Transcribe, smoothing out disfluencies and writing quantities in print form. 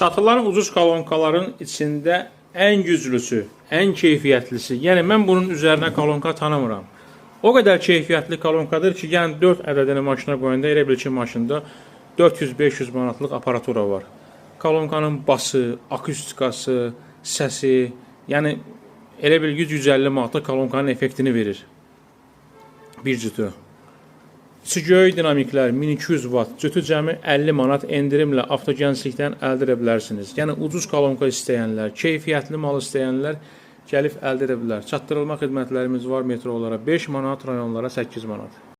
Satılan ucuz kolonkaların içində ən güclüsü, ən keyfiyyətlisi. Yəni mən bunun üzərinə kolonka tanımıram. O qədər keyfiyyətli kolonkadır ki, yəni 4 ədədini maşına qoyanda elə bil ki, maşında 400-500 manatlıq aparatura var. Kolonkanın bası, akustikası, səsi, yəni elə bil 100-150 manatlıq kolonkanın effektini verir. Bir cütü. İçi göy dinamiklər 1200 watt, cütü cəmi 50 manat endirimlə avtogənclikdən əldə edə bilərsiniz. Yəni ucuz kolonka istəyənlər, keyfiyyətli mal istəyənlər gəlib əldə edə bilər. Çatdırılma xidmətlərimiz var metrolara 5 manat, rayonlara 8 manat.